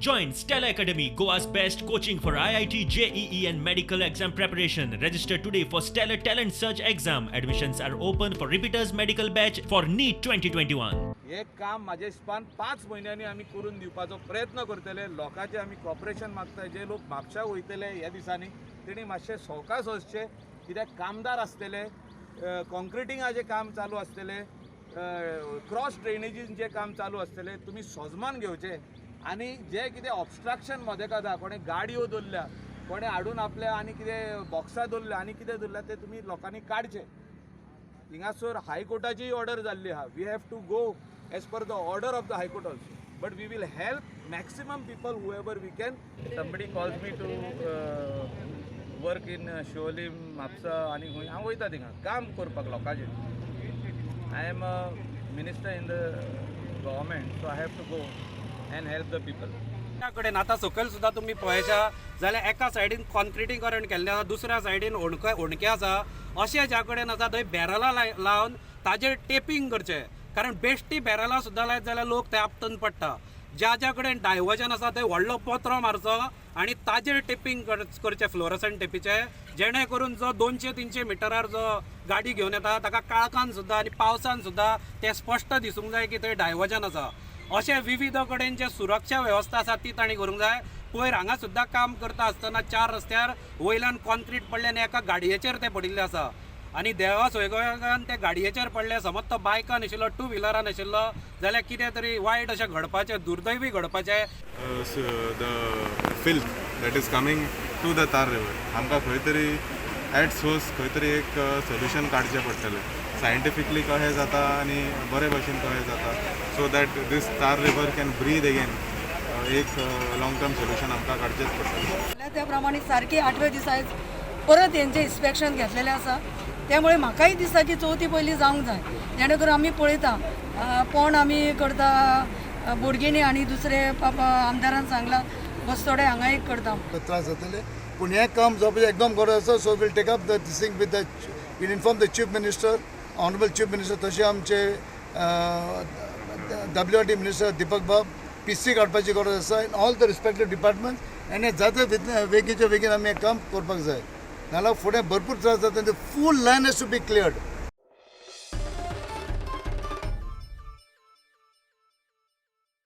Join Stellar Academy, Goa's best coaching for IIT, JEE, and medical exam preparation. Register today for Stellar Talent Search exam. Admissions are open for repeaters medical batch for NEET 2021. हे काम म्हाज्या हिसपान 5 म्हयन्यांनी आमी करून दिवपाचो प्रयत्न करतले. लोकांचे आमी कॉपरेशन मागता. जे लोक म्हापशा वयतले ह्या दिसांनी, तेणी मातशे सवकास वचचे, कित्याक कामदार आसतले, कॉन्क्रिटिंगाचें काम चालू आसतलें, क्रॉस ड्रेनेजींचें काम चालू आसतलें. तुमी सोजमान घेवचें आनी जे कितें ऑबस्ट्रक्शन मदेकात आहा, कोणें गाडयो दवरल्या, कोणें हाडून आपल्या आनी कितें बॉक्सां दवरल्या आनी कितें दवरल्या, ते तुमी लोकांनी काडचे. हिंगासर हायकोर्टाची ऑर्डर जाल्ली आहा. We have to go as per the order of the High Court also, but we will help maximum people, whoever we can. Somebody calls me to work in Siolim, Mapusa आनी खंय, हांव वयता थिंगा काम करपाक लोकांचेर. I am a minister in the government, so I have to go and help the people. कडेन आतां सकयल सुद्दां तुमी पळयशा जाल्यार एका सायडीन कॉन्क्रिटीकरण केल्लें आसा, दुसऱ्या सायडीन होणके होणके आसा. अशें ज्या कडेन आसा थंय बॅरलां लावन ताजेर टेपींग करचें, कारण बेश्टी बॅरलां सुद्दां लायत जाल्यार लोक थंय आपटून पडटा. ज्या ज्या कडेन डायवर्जन आसा थंय व्हडलो पत्रो मारचो आनी ताजेर टेपींग करचें, फ्लोरसंट टेपीचें, जेणे करून जो 200-300 मिटरार जो गाडी घेवन येता ताका काळखान सुद्दां आनी पावसान सुद्दां तें स्पश्ट दिसूंक जाय की थंय डायवर्जन आसा. अशे विविध कडेन जे सुरक्षा वेवस्था आसा ती तांणी करूंक जाय. पयर हांगा सुद्दां काम करता आसतना चार रस्त्यार वयल्यान कॉन्क्रीट पडलें आनी एका गाडयेचेर तें पडिल्लें आसा आनी देवा सुयोगान ते गाडयेचेर पडले. समज तो बायकान आशिल्लो, टू व्हिलरान आशिल्लो जाल्यार कितें तरी वायट अशें घडपाचें, दुर्दैवी घडपाचें. So the filth that is coming to the Tar River, आमकां खंय तरी एट सोर्स खंय तरी एक सोल्युशन काडचें पडटलें, सायंटिफिकली कशें जाता आनी बरे भशेन कशें जाता, so that this Tar River can breathe again. एक लाँग टर्म सोल्युशन आमकां काडचेंच पडटलें. जाल्यार त्या प्रमाणे सारकी आठव्या दिसा आयज परत हेंचें इन्स्पेक्शन घेतलेलें आसा. त्यामुळे म्हाकाय दिसता की चवथी पयलीं जावंक जाय, जेणे करून आमी पळयता पोंड आमी करता, बोडगिणी आनी दुसरे पापा आमदारान सांगलां, बस्तोडे हांगा एक करता. त्रास जातले, पूण हें काम जावपाचें एकदम गरज आसा. So we'll take up the thing with the we'll inform the Chief Minister, Honourable Chief Minister, तशें आमचे W R D minister Deepak बाब, पीसी काडपाची गरज आसा in all the respective department. आनी हें जाता बेगीनच्या बेगीन आमी हें काम करपाक जाय, नाजाल्यार फुडें भरपूर त्रास जाता. Full line has to be cleared.